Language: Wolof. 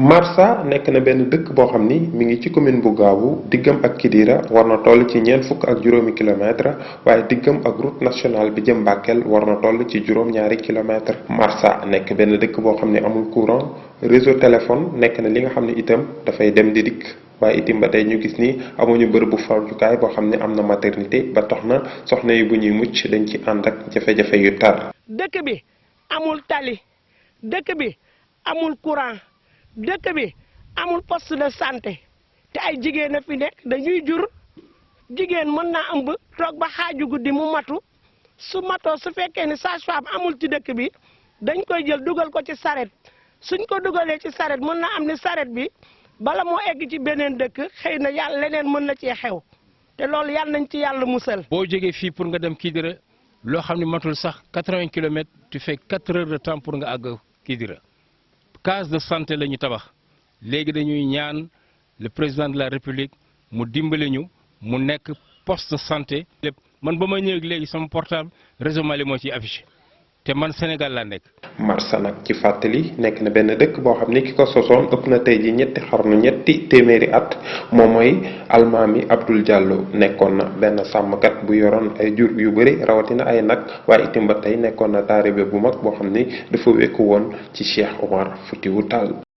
Marsa nekk na benn dëkk boo xam ni mi ngi ci commune bu Gaabu diggam ak Kidira war na toll ci ñeent fukk ak juróomi kilomètre waaye diggam ak route nationale bi jëm Bakel war na toll ci juróom-ñaari kilomètre. Marsa nekk benn dëkk boo xam ne amul courant réseau téléphone nekk na li nga xam ne itam dafay dem di dikk waaye itam ba tey ñu gis ni amuñu bërëb bu fajukaay boo xam ne am na maternité ba tax na soxna yi bu ñuy mucc dañ ci ànd ak jafe-jafe yu tar. dëkk bi amul tali dëkk bi amul courant. dëkk bi amul poste de santé te ay jigéen a fi nekk dañuy jur jigéen mën naa ëmb toog ba xaaju guddi mu matu su matoo su fekkee ni sage-femme amul ci dëkk bi dañ koy jël dugal ko ci saret suñ ko dugalee ci saret mën na am ni saret bi bala moo egg ci beneen dëkk xëy na yàlla leneen mën na cee xew te loolu yàlla nañ ci yàlla musal. boo jógee fii pour nga dem Kidira loo xam ne matul sax 80 kilomètres tu fais 4 heures de temps pour nga àgg Kidira. case de santé la ñu tabax léegi dañuy ñaan le président de la république mu dimbale ñu mu nekk poste de santé lépp man ba ma ñëw léegi sama portable réseau Mali moo ciy affiché te man Sénégal laa nekk. Marsa nag ci fàttali nekk na benn dëkk boo xam ni ki ko sosoon ëpp na tey ji ñetti xarnu ñetti téeméeri at moom mooy almaami Abdoul Diallo nekkoon na benn sàmmkat bu yoroon ay jur yu bëri rawatina ay nag waaye itam ba tey nekkoon na taalibe bu mag boo xam ni dafa wekku woon ci Cheikh Omar Foutiyou Tall.